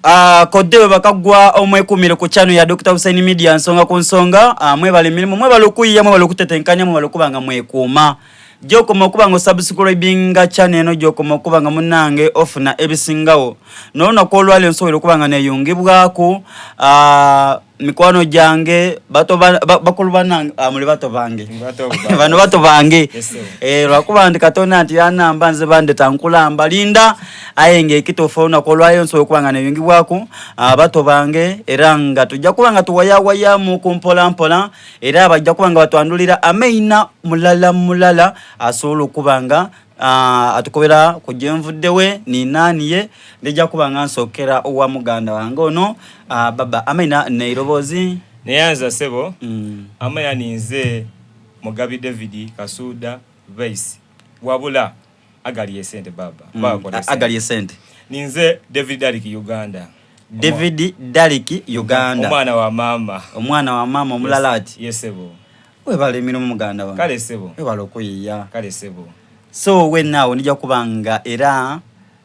Ah, kodde we bakagwa omwekumire ku channel ya Dr. Hussein Media nsonga ku nsonga. Ah, mwebale emirimu, mwebale okuyiya, mwebale okutetenkanya, mwebale okuba nga mwekuuma. Gyokoma okuba nga osubscribinga channel eno, gyokoma okuba nga munange ofuna ebisingawo. N'olunaku olwaleero nsobola okuba nga neyungibwaku ah, mikwano gyange bato ba, ba, bakulu banange ah, muli bato bange bano bato bange Yes, eh, lwakuba nti katonda nti yanamba nze bandeta nkulamba linda aye nga ekituufu olunaku olwaleero nsobola okuba nga neyungibwaku ah, bato bange era nga tujja kuba nga tuwayawayamu ku mpola mpola era bajja kuba nga batwandulira amaina mulala mulala asobola okuba nga uh, atukobera ku gyenvudde we ni naani ye ndija kuba nga nsookera owa muganda wange ono uh, baba amaina neiroboozi Neyanza sebo Amaina ninze Mugabi David Kasuuda Vice wabula agali esente baba bakola esente. Agali esente. Ninze David Dalik Uganda. David Dalik Uganda. Omwana wa mama. Omwana wa mama omulala ati. Yes sebo. Webale emirimu muganda wange. Kale sebo. Webale okuyiya. Kale sebo. So wenna awo nija kuba nga era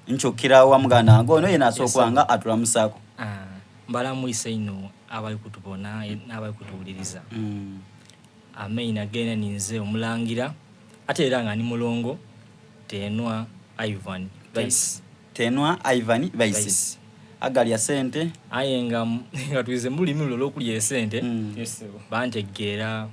nkyukira wa muganda wange ono yena asobola okuba nga atulamusaako. Ah, mbalamwisa inho abali kutubona n'abali kutuwuliriza. Mm. Amaina gene ninze omulangira ate era nga ndi mulongo Tenwa Ivan Vice. Tenwa Ivan Vice. Agalya sente. Aye nga nga twize mu lulimi luno olw'okulya esente mm. Yes, sebo. Bantegeera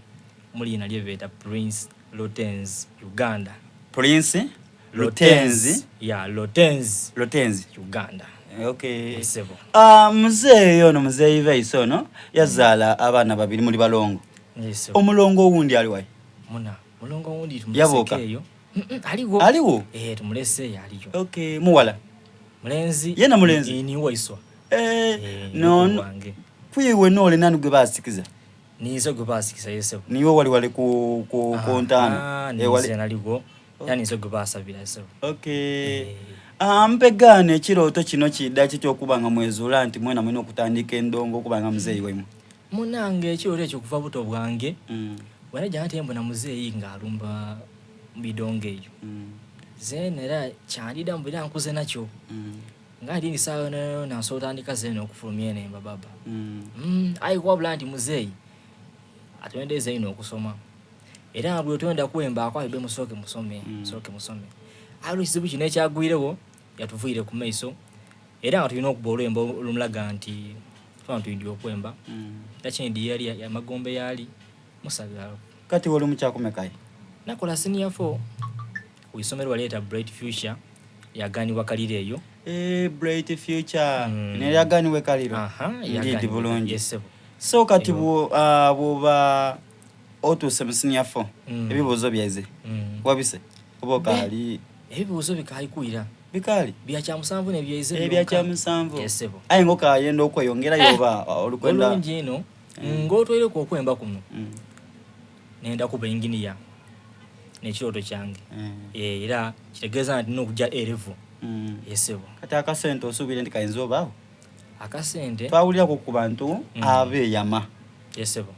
mu liina lye beeta Prince Lotenzi Uganda. Prince Lotenzi. Ya Lotenzi. Lotenzi Uganda. Okay. Yes, sebo. Ah, muzeeyi ono muzeeyi Vice ono yazaala abaana babiri muli balongo. Yes, sebo. Omulongo owundi ali wayi? Muna mulongo owundi Yabuuka. tumulese eyo. Mm -mm, aliwo. Aliwo? Eh, tumulese eyo aliyo. Okay, muwala. Mulenzi. Yena mulenzi. Ni waiswa. Eh, Eh, no, mukulu wange. Kwiwe nole nani gwe basikiza? Ninze gwe basikiza yesebo. Niwe wali wali ku ku ku ntano. Ah, Eh, wali ninze naliwo. Era ninze gwe basabira yesebo. Okay. Eh. Ah, mpegaano ekirooto kino kidda kitya okuba nga mwezuula nti mwena mulina okutandika endongo okuba nga muzeeyi waimwe? Munange ekirooto ekyo kuva buto bwange. Bwenajja nate mbona muzeeyi ng'alumba mu bidongo eyo. Zeena era kyandida mbu era nkuze nakyo. Nga ndi saawa yonayona nsobola otandika zeena okufulumya enemba baba. Aye wabula nti muzeeyi atwendeza inho okusoma. Era buli lwetwenda kwemba akoba be musooke musome, musooke musome. Aye olw'ekizibu kino ekyagwiregho yatuviire ku maiso era nga tulina okuba olwembo olumulaga nti twena twidhye okwemba. Era kyendi yali emagombe yaali musabira. Kati oli mu kyakumeka? Nakola senior 4 ku isomero balyeta Bright Future lyaganibwa Kaliro eyo. Eh, Bright Future mm. Nelyaganibwa Kaliro. Aha, ndidi bulungi. Yes, sebo. So kati bwoba otuuse mu senior 4 ebibuuzo byaize wabise oba okaali? Ebibuuzo bikaali kwira. Bikaali? Bya kyamusanvu nebyaize byonka. Ebya kyamusanvu. Yes, sebo. Aye nga okayenda okweyongerayo oba olikwenda? Bulungi inho. Ng'otweireku okwemba kuno, nenda kuba engineer n'ekirooto kyange. Era kitegeeza nti n'okuja A level. Ye ssebo. Kati akasente osuubire nti kayinza obaagho? Akasente. Twawuliraku ku bantu abeeyama. Ye ssebo.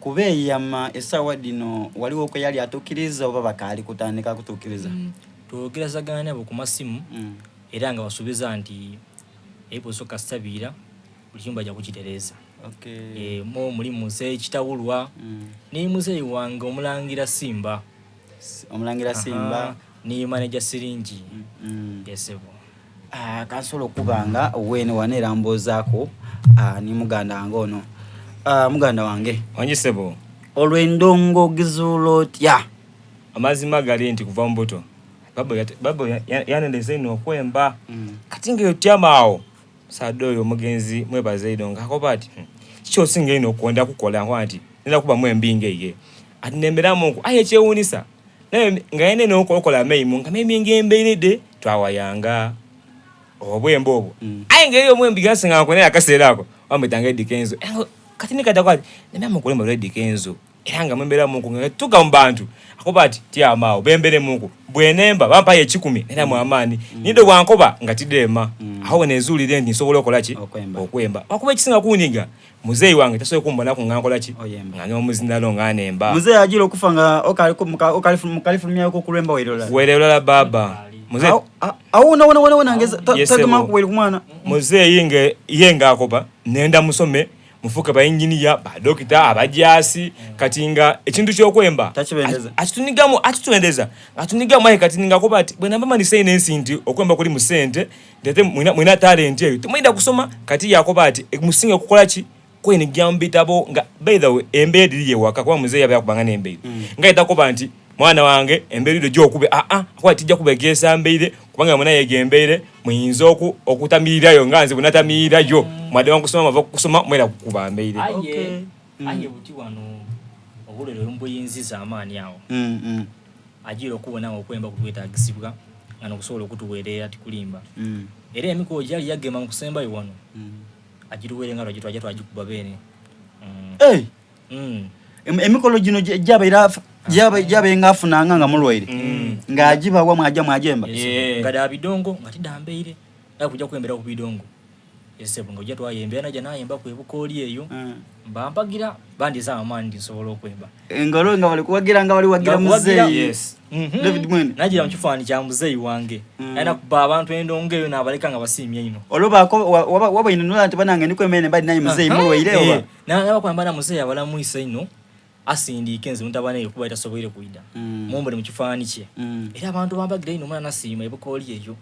Kubeeyama esaawa dhino ghaligho ku eyali atuukiriiza oba bakaali kutandika kutuukiriza? Twogerezagana nabo ku masimu era nga basuubiza nti ebibuuzo kasita biira buli kimu baja kukitereeza. Okay. Eh, mo mulimu muzeeyi Kitawulwa ni muzeeyi wange omulangira Simba. Omulangira Simba. Ni manager Siringi. Yes, sebo. Ah, kansobola okuba nga weene wano era mboozaako ah, ni muganda wange ono. Ah, muganda wange. Wangi sebo. Olwo endongo ogizuula otya? Amazima gali nti kuva mu buto baba yanendeza inho okwemba. Kati nga otyama awo Omusaadha oyo omugenzi mwebaza inho nga akoba ati, Kiki osinga einho okwenda kukola? Nkoba nti, Ndenda kuba mwembi nga iye. Ati nemberamuuku. Aye ekyewuunisa, nga yena eno okola amaimu, nga maiminga embeire dhe twawayanga obwembe obwo. Aye nga eriyo omwembi ghansi nga nkwenda akaseera ako, bamwetanga Eddy Kenzo. Kati ni kati akoba ati, Nemberamuuku olwembo lwa Eddy Kenzo. Era nga mwemberamuuku nga tuka mu bantu akoba ati tyama agho bemberemuuku bwenemba bampayo ekikumi neramu amaani nido bwankoba nga tidheema agho wenezuulire nti nsobola okola ki okwemba lwakuba ekisinga kuniga muzeeyi wange tasobola kumbonaku nga nkola ki nga ngema omuzindalo nga nemba. Muzeeyi ajiire okufa nga okalifulumyaku okulwemba waire lulala? Waire lulala baaba. Muzeeyi Awo wona wona wona wona ngeza Yes, tagema sebo. kuwaire ku mwana. Muzeeyi nge ye nga akoba nenda musome mufuuke bainginiya, badokita, abajaasi kati nga ekintu ky'okwemba Takibendeza. akitunigamu akitwendeza atunigamu aye kati nga akoba ati bwenamba manisa eno ensi nti okwemba kulimu sente nti ate mwina talenti eyo timwidha kusoma kati ye akoba ati musinge kukola ki kwenhigira mu bitabo nga by the way embeera dhiri ewaka kuba muzeeyi aba yakubanga n'embeire nga aye takoba nti mwana wange embeire dhino gy'okube aa kuba tija kubegeesa mbeire kubanga mwena yega embeire muyinza okutamirirayo nga nze bwenatamirirayo mwadema kusoma mwava kusoma mwera kukuba mbeire. Aye Okay. aye buti wano obulwaire bwebuyinziza amaani awo ajiire okubona nga okwemba kutwetagisibwa nga nokusobola okutuweerera tikulimba era emikolo gyali yagema mukusembayo wano agiruweere nga lwagi twaja twagikuba beene. Hey! Emikolo gino gyabaire nga afunanga nga mulwaire ng'agibawa mwaja mwajemba. Yeah. Nga dha bidongo nga tidambeire aye kuja kwembera ku bidongo esebo nga oja twayemba era naja nayemba ku ebukooli eyo mba mpagira bandiza amaani nti nsobola okwemba. Engalo nga bali kuwagira nga bali wagira Nga kuwagira. muzeeyi. Yes. David Mwene. Nagira mu kifaananyi kya muzeeyi wange aye nakuba abantu endongo eyo nabaleka nga basiimye inho. Olwo bako wabaine nola nti banange ndi kwemene mbali naye muzeeyi mulwaire oba. Nabakwamba na muzeeyi abalamwisa inho asindiike nze mutabane we kuba tasoboire kwida mumbone mu kifaananyi kye era abantu bambagira inho omwana nasiima ebukooli eyo.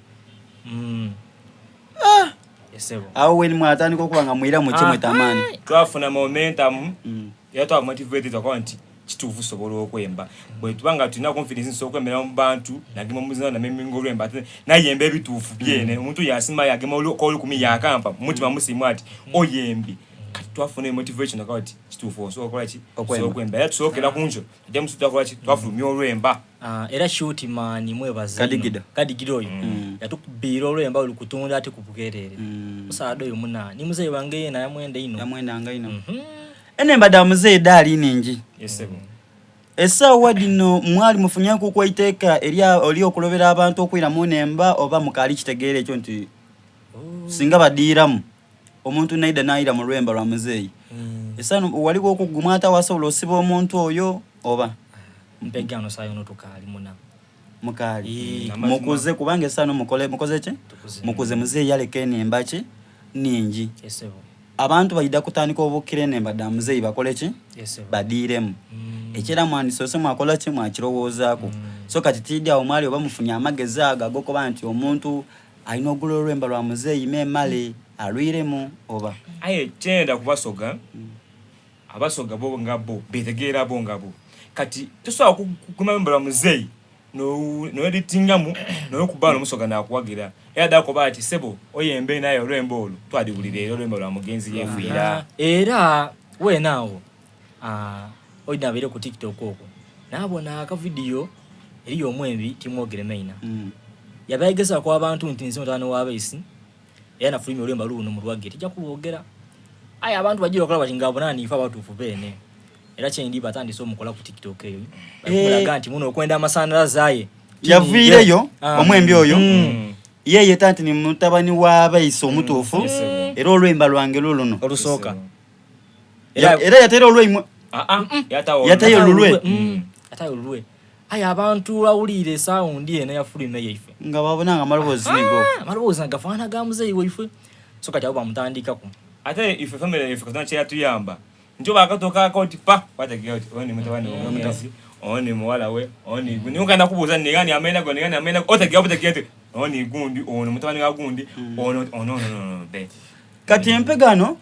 Esebo. Awo weni mwatandika okuba nga mwira mu kimwe tamaani. Twafuna momentum era twaba motivated twakoba nti kituufu sobola okwemba bwe tuba nga tulina confidence nsobola okwembera mu bantu nagema omuzina nameminga olwemba ate nayemba ebituufu byene omuntu yasima yagema olukumi yakampa mumutima musiimu ati oyembi kati twafuna motivation akawa ti kituufu osobola okukola ki Okwemba. osobola okwemba era tusookera ku nkyo tujja musu twakola ki twafulumya olwemba Era Shootiman mwebaza inho. Kadigida. Kadigida oyo yatukubiira olwemba luli kutunda ati ku bwerere. Musaadha oyo muna ni muzeeyi wange yena yamwenda inho. Yamwendanga inho. Enemba dha muzeeyi dhaali ningi. Yes, sebo. Esaawa dhino mwali mufunyeku ku eiteeka ery'okulobera abantu okwira mu nemba oba mukaali kitegeera ekyo nti singa badiiramu omuntu naida naira mu lwemba lwa muzeeyi. Esaawa waligho okugumwa ate awasobola osiba omuntu oyo oba? Mpegano saawa eno tukaali muna. Mukaali. Mukuze kubanga esaawa eno mukole mukoze ki? Tukuze. Mukuze muzeeyi yaleka enemba ki? Ningi. Yes, sebo. Abantu baidha kutandika obukira enemba dha muzeeyi bakole ki? Yes, sebo. Badiiremu. Ekyera mwandisoose mwakola ki? Mwakirowoozaaku. So kati tiidi awo mwali oba mufunye amagezi ago ag'okuba nti omuntu alina ogula olwemba lwa muzeeyi memale alwiremu oba? Aye kyenda kubasoga abasoga bo nga bo betegeera bo nga bo kati tosobola kugema lwemba lwa muzeeyi noeditingamu nokuba nomusoga nakuwagira era dakoba ati sebo oyembe naye olwemba olwo twadiwulira era olwemba lwa mugenzi yefiira. Era weena awo oidha abeire ku tiktok okwo nabona akavidiyo eriyo omwembi timwogere maina yabegesaku abantu nti nze mutabani wa baisi era nafulumya olwemba luno mulwage tija kulwogera aye abantu bajira okola bati nga abona nife abatuufu beene era kyendi batandise omukola ku tiktok eyo balimulaga nti muno okwenda amasanalaze aye Yaviireyo omwembi oyo yeyeta nti ni mutabani wa baisi omutuufu era olwemba lwange luluno olusooka era yatera olweimwe yatayo olulwe yatayo olulwe aye abantu bawulire sawundi eno yafuluma yaife nga babona nga amaloboozi nigo amaloboozi nga gafaanana ga muzeeyi waife so kati abo bamutandikaku ate ife family yaife katonda kyeyatuyamba nti oba akatoka oti pa wategeera oti ono ni mutabani womugenzi ono ni muwala we ono ni gundi nokanda kubuuza nigani amena go nigani amena go otegeera butegeera nti ono ni gundi ono mutabani wa gundi ono ono ono ono be kati empegano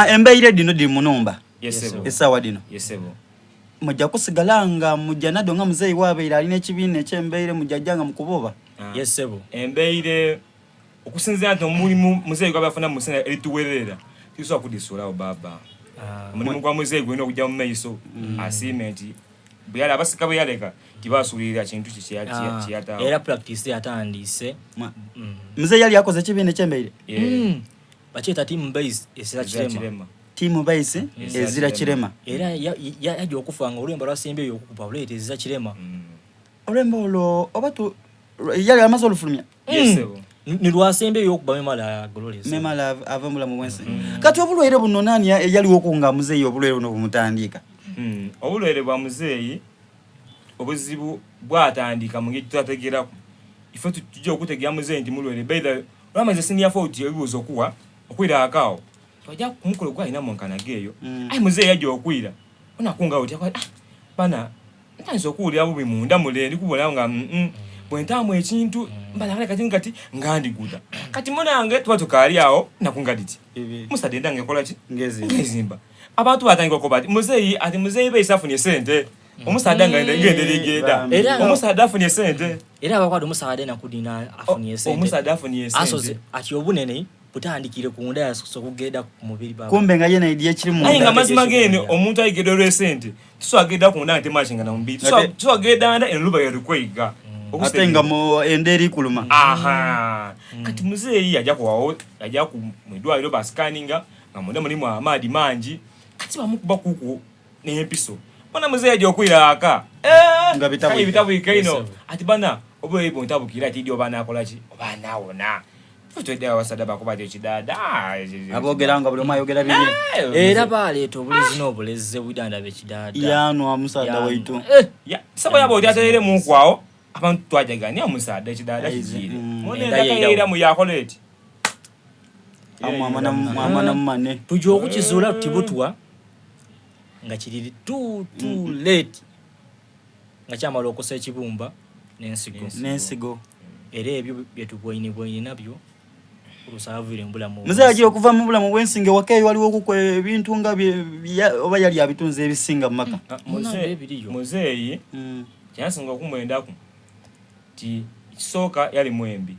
embeire dhino dhiri mu numba Yes, sebo. esaawa dhino Yes, sebo. mujja kusigala nga mujja nado nga muzeeyi wabeire alina ekibiina ekyembeire mujja nga mukuboba Yes, sebo. Embeire okusinziira nti omulimu muzeeyi gwaba afuna mu sente erituweerera tisobola kudisuulawo baaba. Omulimu gwa muzeeyi gulina okujja mu maiso asiime nti bwe yali abasika bwe yaleka tibasuulirira kintu kye kyeyataawo. Era practice yatandise. Muzeeyi yali akoze ekibiina ekyembeire? Bakyeta team base ezira kirema. Team base ezira kirema. Era yajja okufa nga olwemba lwasembyeyo okukuba oleeta ezira kirema. Olwemba olwo oba tu yali amaze olufulumya? Yes, sebo. Ni lwasembyeyo okuba memala agololeza. Memala ave mu bulamu bw'ensi. Kati obulwaire buno nani eyaliwo ku nga muzeeyi obulwaire buno bumutandika? Obulwaire bwa muzeeyi obuzibu bwatandika mu ngeri tutategeeraku. Ife tujja okutegera muzeeyi nti mulwaire. By the olwamaze senior four oti ebibuuzo okuwa okwira akaawo twajja ku mukolo gwalina mu nkanaga eyo. Aye muzeeyi yajja okwira onakunga oti ah bana ntandise okuwulira bubi munda mule ndi kubona nga bwe ntaamu ekintu mbala kati kati nga ndiguda. Kati munange tuba tukaali awo nakunga diti musadde ndange ekola ki ngezimba. Abantu batandika okuba ati muzeeyi ati muzeeyi beisa afunye sente. Omusaadha nga ngendera egenda. Omusaadha afunye sente. Era abakwata omusaadha enaku dhino afunye esente. Omusaadha afunye esente. Asoze ati obunene butandikire ku nda yasoose okugenda ku mubiri baba. Kumbe nga yena idye ekiri munda. Aye nga amazima gene omuntu aigeda olw'esente tusobola genda ku nda nga temakinga na mubiri. Tusobola genda nda eno luba yalukweiga. Ate nga mu enda eri kuluma. Aha. Kati muzeeyi yajja kuwawo yajja ku mu idwaliro basikaninga nga munda mulimu amaadhi mangi. Kati bamukuba kuku n'empiso bona muzeeyi aja okwira aka eh, Nga bitabwike. kale bitabwike ino ati bana obulwaire buntabukira ati idi oba anakola ki oba anawona twedde abasaadha bakuba ati ekidaada Aboogera nga buli omu ayogera bibye. Era baleeta obulezi n'obulezi obwidandaba ekidaada. Yanwa musaadha waitu. Sabo yaba oti atereire munkwawo abantu twajagania omusaadha ekidaada kijiire. Muna Enda endaka yeirawo. yeiramu yakola eti. Mwamana mumane. Tuja okukizuula tuti butwa nga kiri too too late nga kyamala okosa ekibumba n'ensigo. N'ensigo. Era ebyo byetubwoinebwoine nabyo oluusi abaviire mu bulamu Muzeeyi agira okuva mu bulamu bw'ensi nga ewaka eyo waliwo okuku ebintu nga oba yali abitunze ebisinga mu maka. Muzeeyi kyensinga okumwendaku ti ekisooka yali mwembi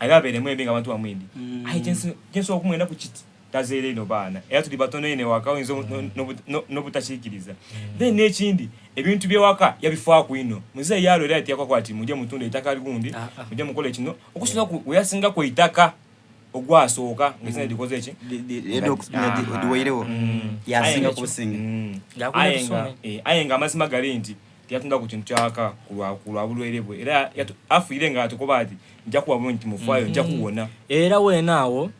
era abeere mwembi nga abantu bamwidi aye kyensobola okumwendaku kiti tazaire inho baana era tuli batono inho ewaka oyinza nobutakikiriza. Then nekindi ebintu byewaka yabifaaku inho. Muzeeyi yalwa era tiyakoba ati muje mutunde eitaka gundi, muje mukole kino okusinga weyasingaku eitaka ogwasooka nga esente dhikoze ki? Dhiweiregho yasinga kubusinga. Aye nga amazima gali nti tiyatundaku kintu kyawaka kulwa bulwaire bwe era afiire nga atukoba ati nja kuba bulungi timufaayo nja kuwona. Era weene agho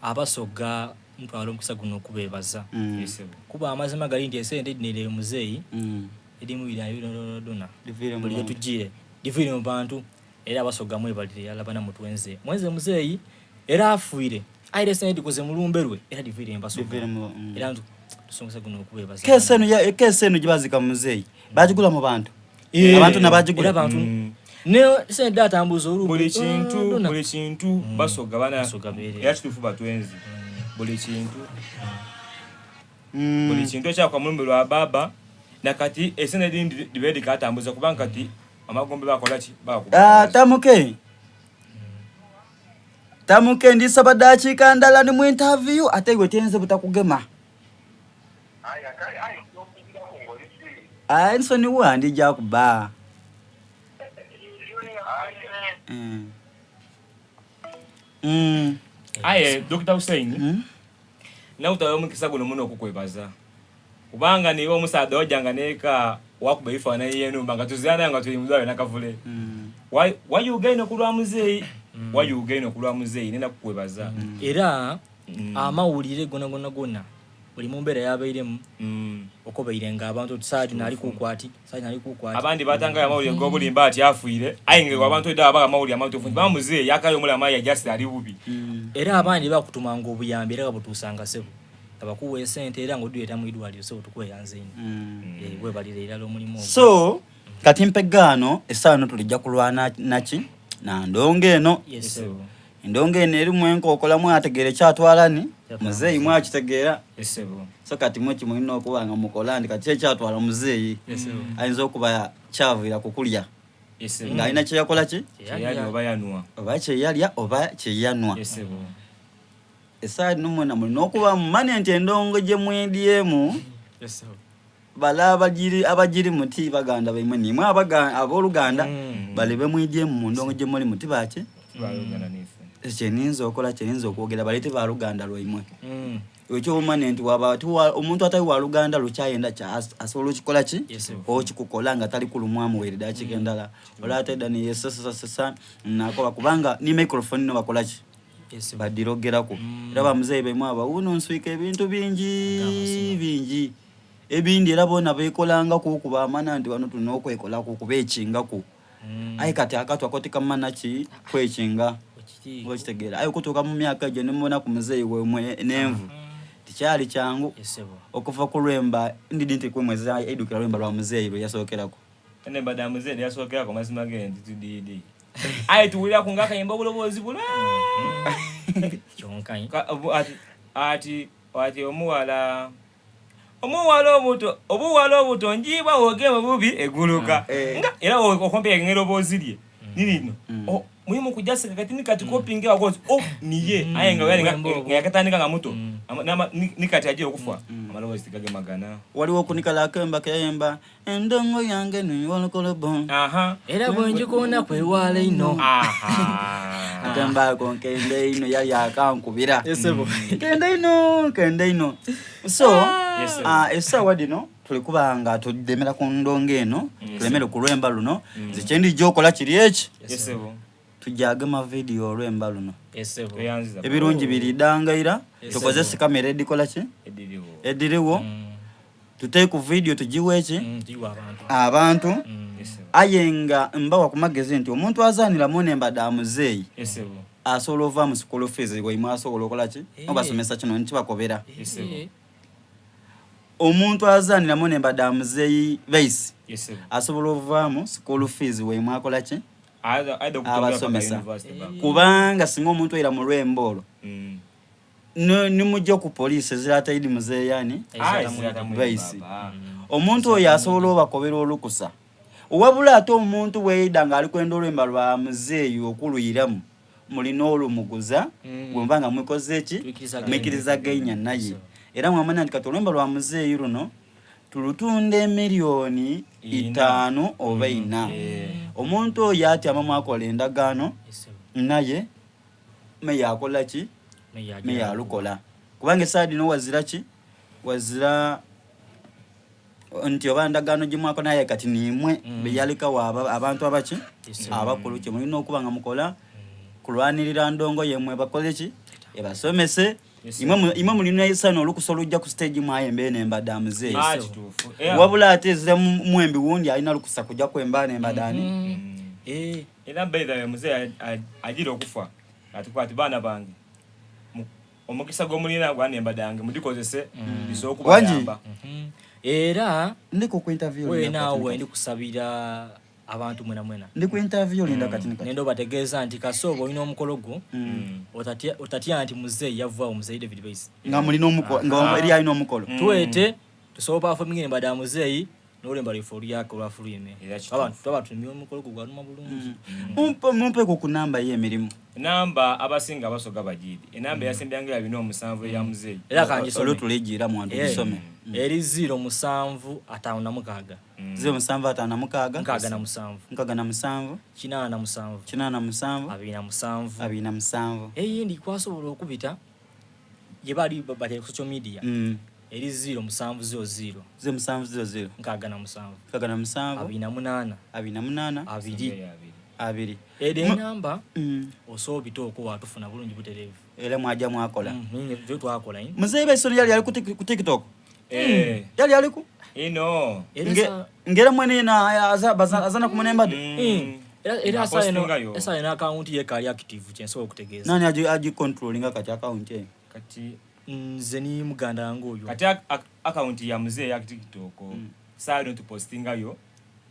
Abasoga ntwala omukisa guno okubebaza kuba amazima gali nti esente dhino edho muzeeyi edhimu bidhona buli ghetujire dhiviire mu bantu era Abasoga mwebalire irala bana mutwenze mwenze muzeeyi era afiire aye era esente dhikoze mu lumbe lwe era dhiviire mu Basoga era tusonga omukisa guno okubebaza. Keesi eno gyebazika muzeeyi bagigula mu bantu? Abantu nabagigula? Era abantu ne sente dhatambuza olumbe buli kintu buli kintu Basoga bana era kituufu batwenzi buli kintu buli kintu ekyakwa mulumbe lwa baba nakati esente edindi dhibaire dhikatambuza kubanga kati amagombe bakola ki bakuba. Tamuke tamuke ndisaba dakiika ndala ni mu interview ate iwe tenze butakugema. Aye nsonyiwa ndija kuba. Aye Dokita Hussein, nakutwala omukisa guno muno okukwebaza kubanga niiwe omusaadha owajanga n'eka wakuba ebifaananyi y'enhumba nga tuzira nayo nga tuli mu dwaliro Nakavule. Wayuuga inho ku lwa muzeeyi, wayuuga inho ku lwa muzeeyi nenda kukwebaza. Era amawulire gonagonagona buli mu mbeera y'abairemu okobeire nga abantu oti saagha dhino ali kuuku ati, saagha dhino ali kuuku ati. Abandi baatangayo amawulire g'obulimba ati afiire, aye nga iwe abantu oidha babagha amawulire amatuufu nti bamuzeeyi akaali omulamu aye just ali bubi. Era abandi baakutumanga obuyambi era babutuusanga sebo nga bakuwa esente era nga odhireeta mu idwaliro sebo tukweyanza inho. Webalire irala omulimu ogwo. So kati mpegaano esaawa eno tulija kulwana naki? Na ndongo eno. Yes sebo. Endongo eno erimu enkokola mwategeera ekyatwala ni muzeeyi mwakitegeera. So kati mwe kimulina okuba nga mukola nti kati ekyatwala muzeeyi ayinza okuba kyaviira ku kulya ng'alina kye yakola ki oba kyeyalya oba kyeyanwa. Esaawa dhino mwena mulina okuba mumanya nti endongo gye mwedyemu bale abagirimu ti baganda baimwe nimwe aboluganda bale bemwidyemu mu ndongo gye mulimu ti baki? Kyeninza okola kyeninza okwogera bale ti baluganda lwaimwe. Ekyo omanye nti waba ti omuntu atali wa luganda lwo kyayenda asobola okikola ki? Okikukola nga tali kulumwamu waire dakika endala. Ole ate edha neyesesasesa nakoba kubanga ni microphone no bakola ki? Badhirogeraku. Era bamuzeeyi baimwe abo wuno nswika ebintu bingi bingi. Ebindi era boona beekolangaku oku baamanya nti wano tulina okwekolaku okubeekingaku. Aye kati akatu ako tikamana ki kwekinga. Ekiri. Okitegeera. Aye okutuuka mu myaka egyo nimubona ku muzeeyi wemwe n'envu tikyali kyangu. Esebo. Okuva ku lwemba ndidi nti kwemwezi aidukira lwemba lwa muzeeyi lwe yasookeraku. Ene mbadde muzeeyi yasookerako mazima ge nti tudiidi. Aye tuwulira ku ng'akayimba obuloboozi bula. Kyonka. Ati ati ati omuwala omuwala obuto obuwala obuto njiibwa wogema bubi eguluka. Nga era okompera ng'eroboozi lye nirino. Oh, mulimu kujasika kati ni kati copying akozi oh niye aye nga yali nga yakatandika nga muto. Ni kati agiye okufa amaloboozi tigagemagana. Waliwo okunikala akemba keyayemba endongo yange niwolokolobo. Aha. Era bwe njikoona kwewala ino. Aha. Akemba ako nkende ino yali akankubira. Esebo. Nkende ino nkende ino. So Yes, sir. Essaawa dino tuli kuba nga tudemera ku ndongo eno, tulemere ku lwemba luno. Nze kye okola kiri eki, Yes, sir. tujagema vidiyo olwemba luno. Esebo. Tweyanziza. Ebirungi biridangaira, Yes, tukozese sir. kamera edikola ki Ediriwo. ediriwo, tuteeke ku vidiyo tugiwe eki Tuyiwa abantu. abantu. Yes, sir. Aye nga mbawa ku magezi nti omuntu azaaniramu nemba da muzeeyi Yes, sir. asobola ova mu school fees waimwe asobola okola ki obasomesa kino nkibakobera. Yes, sir. Omuntu azaaniramu nemba da muzeeyi baisi Yes, sir. asobola ovaamu school fees waimwe akola ki Either either okutongera paka abasomesa. university back. Kubanga singa omuntu aira mu lwemba olwo nimujja ku poliisi ezirata idi muzeeyi ani Ah, ezirata mu Baisi. baba. Omuntu oyo asobola obakobera olukusa. Wabula ate omuntu bweyida ng'ali kwenda olwemba lwa muzeeyi okuluyiramu mulina olumuguza bwe nga mukoze ki Mwikiriza mwikiriza genya naye. Era mwamanya nti kati olwemba lwa muzeeyi luno tulutunda emiliyoni Ina. 5 oba 4. Omuntu oyo atyama mwakola endagaano Esebo. naye meya akola ki Meya meya alukola. Kubanga essaawa dino wazira ki wazira nti oba ndagaano gye mwakola naye kati niimwe beyalekawo abantu abaki Yes, abakulu kye mulina okuba nga mukola kulwanirira ndongo yemwe bakole ki ebasomese. Yes, Imwe mulina esano olukusa olujja ku stage mwayemba eno embadde amuzeeyi. Ah, kituufu. Era Wabula ate ezira mwembi wundi alina lukusa kujja kwemba nembadani. Era by the way muzeeyi agira okufa ati ati baana bange omukisa gw'omulina gwa nembadde yange mugikozese bisobola okubayamba. Era Ndi ku interview we linda naawe kati ndi kusabira abantu mwena mwena. Ndi ku interview linda kati kati. Nendo bategeeza nti kasooba olina omukolo gwo otatya nti muzeeyi yavaawo muzeeyi David Baisi. Nga mulina omukolo nga eri alina omukolo. Tuwete tusobola performing embadde ya muzeeyi n'olwemba lweffe oluyaka olwafulwime. Era kituufu. Twaba tumye omukolo gwo gwaluma bulungi. Mumpeeko ku namba y'emirimu. Namba abasinga abasoga bagiidi. Enamba eyasembyangira 47 eya muzeeyi. Era kangisome. Olutuligira mwantu gisome. Eri 0756. 0756. 67. 67. 87. 87. 27. 27. Eyindi kwasobola okubita gye bali batera ku social media. Eri 0700. 0700. 67. 67. 28. 28. 2. 2. Ero enamba osobola obita okwo watufuna bulungi butereevu. Era mwajja mwakola. Nyo twakola. Muzeeyi Baisoni yali ali ku TikTok. Yali ali ku? Ino. Ngera mwene yena azana kumunemba de. Era Nga esa eno account ye kali active kye nsobola okutegeeza. Nani aji controllinga kati account ye? Kati nze ni muganda wange oyo. Kati account ya muzeeyi ya TikTok. Saa ino tupostinga yo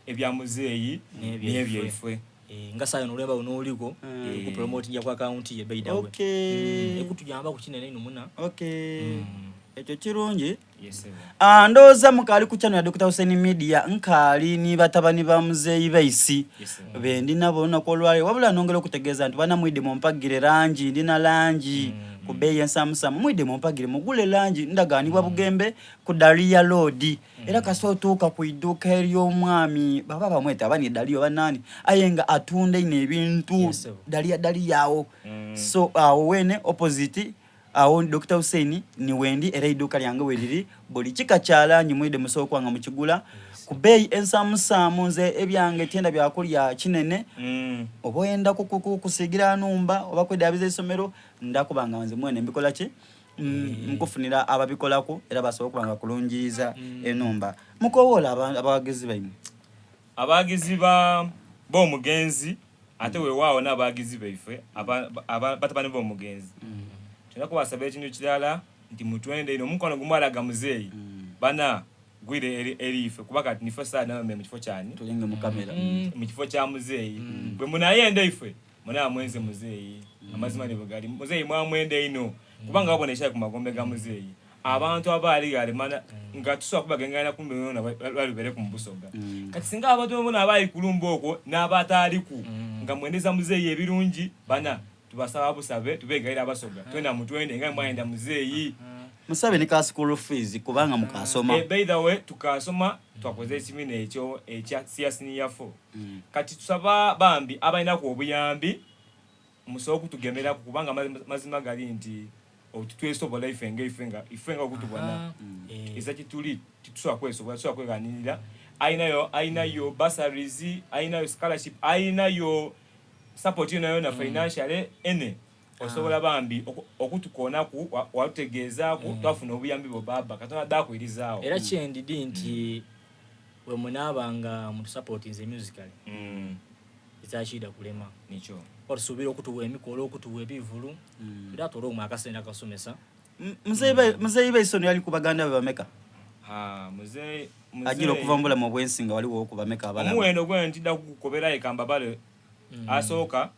ebya muzeeyi n'ebyeffe. Nga saa ino olwemba luno oliko ku promoting ya ku account ye by the way. Ekutuyamba ku kinene ino muna. Ekyo kirungi. Yes, sir. Ndowooza mukaali ku channel ya Dr. Hussein Media nkaali ni batabani ba muzeeyi Baisi. Yes, sir. Be ndi nabo olunaku olwaleero. Wabula nongera okutegeeza nti bana mwidde mumpagire langi, ndina langi ku bbeeyi ensamusamu. Mwidde mumpagire mugule langi, ndagaanibwa Bugembe ku Daria Road. Era kasita otuuka ku idduuka ery'omwami baba bamweta aba ni Daria oba nani, aye nga atunda ino ebintu Yes, sir. Daria Daria awo. So awo wene opposite awo Dr. Hussein ni wendi era idduuka lyange we liri buli kika kya langi mwidde musobola okuba nga mukigula ku bbeeyi ensamusaamu. Nze ebyange tyenda byakulya kinene. Oba oyenda kusiigira numba oba kwedaabiza essomero ndakuba nga nze mwene mbikola ki nkufunira ababikolaku era basobola okuba nga kulungiyiza enumba. Mukowoola abawagizi baimwe. Abawagizi B'omugenzi ate weewaawo n'abawagizi baife batabani b'omugenzi. Tulina kubasaba ekintu kirala nti mutwende inho omukwano gwe mwalaga muzeeyi bana gwire eri ife kuba kati nife sawa dhino abambaire mu kifo kyani? Tulinge mu kamera. Mu kifo kya muzeeyi. Bwe munayenda ife munaaba mwenze muzeeyi. Amazima ni bwe gali. Muzeeyi mwamwenda inho kubanga wabona ekyali ku magombe ga muzeeyi. Abantu abaali ghale mana nga tusobola kubagengana kumbe yona lwali lubeereku mu Busoga. Kati singa abantu boonaboona abaali ku lumbe okwo n'abataaliku nga mwendeza muzeeyi ebirungi, bana tubasaba busabe tubeegayirire Abasoga twena mutwende nga bwe mwayenda muzeeyi. Musabe ni ka school fees kubanga mukaasoma. By the way tukaasoma twakoze ekibiina ekyo ekya senior four. Kati tusaba bambi abalinaku obuyambi Musobola okutugemeraku kubanga amazima gali nti titwesobola ife nga ife nga ife nga okutubona eza kituli titusobola kwesobola tusobola kweghanirira alinayo alinayo bursaries alinayo scholarship alinayo support yonayona financially any osobola bambi okutukonaku watutegeezaku twafuna obuyambi bwo baaba katonda adha akwirizaagho. Era kyendidi nti bwemunaaba nga mutusupportinze musically Ekyakiidha kulema. Nikyo. Kuba tusuubira okutuwa emikolo, okutuwa ebivulu, era atoole omwo akasente akasomesa. Muzeeyi Baisono yali ku baganda be bameka? Ha, muzeeyi, Agira okuva mu bulamu obw'ensi nga ghaligho ku bameka abalamu? Omuwendo gwene tidha kukukobera aye ka mbabale. Asooka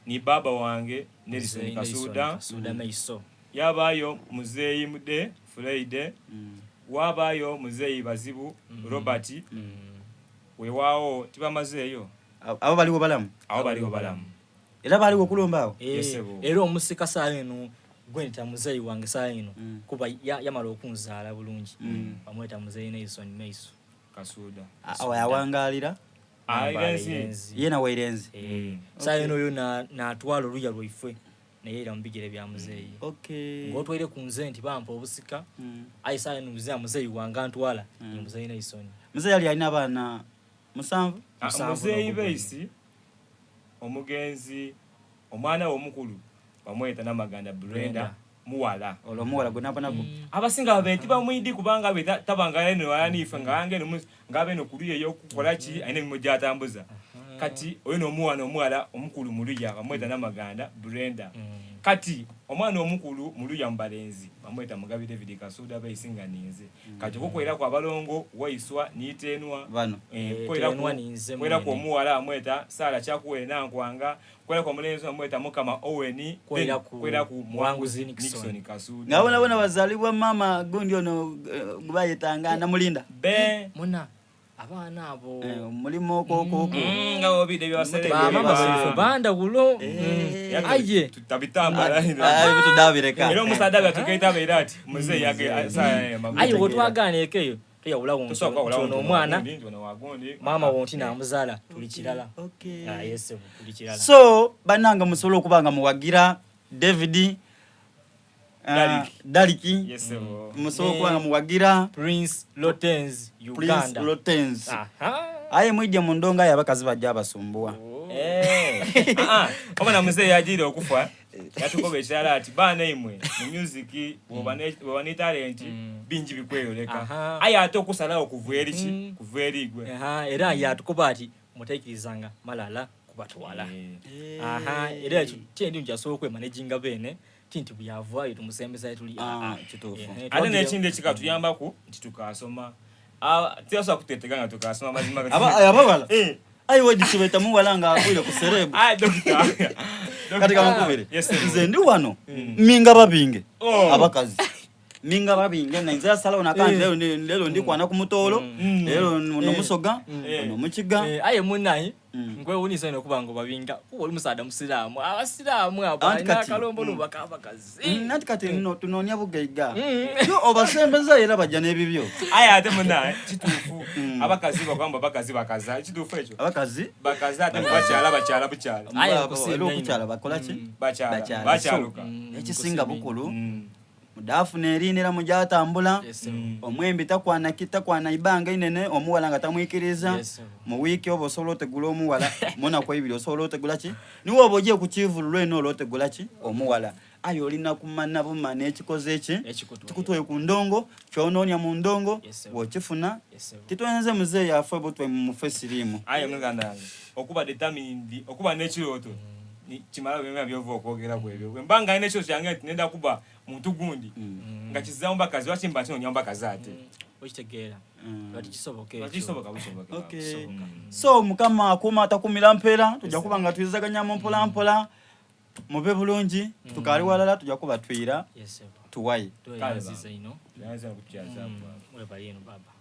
ni bbaabba wange Nelson Kasuuda. Kasuuda Maiso. Yaabaayo Muzeeyi Mude Fuleide. Waabaayo Muzeeyi Bazibu Robert. Weewaawo tibamazeeyo. Abo baligho balamu? Abo baligho balamu. Era baaligho okulumba agho? Ye ssebo. Era omusika saagha eno gwendheta muzeeyi wange saagha eno kuba yamala okunzaala bulungi bamweta muzeeyi Nelson Maiso. Kasuuda. Awo yawangaalira? Irenzi. Yeena wa Irenzi? Saagha eno oyo naatwala oluya lwaifwe neyeira mu bigere bya muzeeyi. Ng'otwaireku nze nti bampa obusika aye saagha eno muzeeyi wange antwala ni muzeeyi Nelson. Muzeeyi yali alina abaana Musanvu. Muzeeyi Beisi omugenzi omwana we omukulu bamweta Namaganda Brenda muwala. Olwo omuwala gwe nabonaku. Abasinga babaire tibamwidhi kubanga abe tabanga eno ghalala n'ife nga ghanga eno nga aba eno ku luya ey'okukola ki alina emirimo gy'atambuza. Kati oyo n'omwana omughala omukulu mu luya bamweta Namaganda Brenda. Kati omwana omukulu mu luya mu balenzi bamweta Mugabi David Kasuuda Beisi nga ninze. Kati okukweraku abalongo Waiswa ni Tenwa. Bano. Eh, kweraku omuwala amweta Sara Kyakuwere Nankwanga, kweraku omulenzi amweta Mukama Owen, kweraku Muwanguzi Nixon Kasuuda. Nga bonabona bazaalibwa maama gundi ono eh, gwebayetanga Namulinda. Be. Muna abaana abo. Eh, mulimu okwokwokwo. Nga obide byabasereke. Ba maama baife bandawulo. Aye. Tutabitambala. Aye tudabireka. Era omusaadha bwatukeita abeera ati muzeeyi Aye bwotwagaana eka eyo toyawulawo nti ono omwana maama wo nti namuzaala tuli kirala. Aye ssebo tuli kirala. So banange musobole okuba nga muwagira David Daliki. Yes, musobola okuba nga muwagira Prince Lotens Uganda. Prince Lotens. Aye mwije mu ndongo aye abakazi bajja abasumbuwa. Eh. Ah, ah. Omwana muzeeyi yagiire okufa yatukoba ekirala ati baana imwe mu music bwoba ne talent bingi bikweyoleka aye ate okusalawo kuva eri ki kuva eri igwe. Era yatukoba ati mutaikirizanga malala kubatwala. Aha, era ekyo kyendi nti asobola okwemanaginga beene ti nti bweyavaayo tumusembezayo tuli ah, kituufu. Ate n'ekindi ekikatuyambaku nti tukasoma. Tibasobola kutetega nga tukasoma mazima. Abawala aye wegikibeta muwala nga agwire ku serebu. Kati kankubire nze ndi wano minga babinge abakazi minga babinge nga nze asalawo nakandi lero lero ndi kwana ku mutoolo lero no musoga no mukiga. Aye munaye nkwewunisa ino okuba nga obabinga kuba oli musaadha musiraamu abasiraamu abo alina akalombo nobaka abakazi. Nanti kati nno tunoonya bugaiga yo obasembeza era bajja n'ebibyo. Aye ate munaye kituufu abakazi bagamba abakazi bakaza kituufu ekyo abakazi bakaza ate bakyala bakyala bukyala era okukyala bakola ki bakyala bakyaluka ekisinga bukulu mudaafuna eriina era mujatambula omwembi takwana takwana ibanga inene omuwala nga tamwikiriza mu wiiki oba osobola otegula omuwala munaku eibiri osobola otegula ki niwe oba ogiye ku kivulu lwene olwo otegula ki omuwala. Aye olina kumana bumane ekikoze ki? Ekikutwaire. Kikutwaire ku ndongo, ky'onoonia mu ndongo, Yes, sir. bw'okifuna. Yes, sir. Titwenze muzeeyi afe butwe mumufe siriimu. Aye muganda wange okuba determined, okuba n'ekirooto kimala byona byova okwogeraku ebyo. Bwe mba nga nina ekirooto kyange nti nenda kuba muntu gundi nga kizaamu bakazi, lwaki mba kinoonia bakazi ate? Okitegeera. Lwaki kisoboka ekyo? Lwaki kisoboka busoboka. Okay. So Mukama akuuma atakumira mpeera, tujja kuba nga twizaganyamu mpola mpola. Mube bulungi, tukaali walala tujja kuba twira Yes, sir. tuwaye. Tweyanziza ino. Yanze okukyazaaku. Webale ino baba.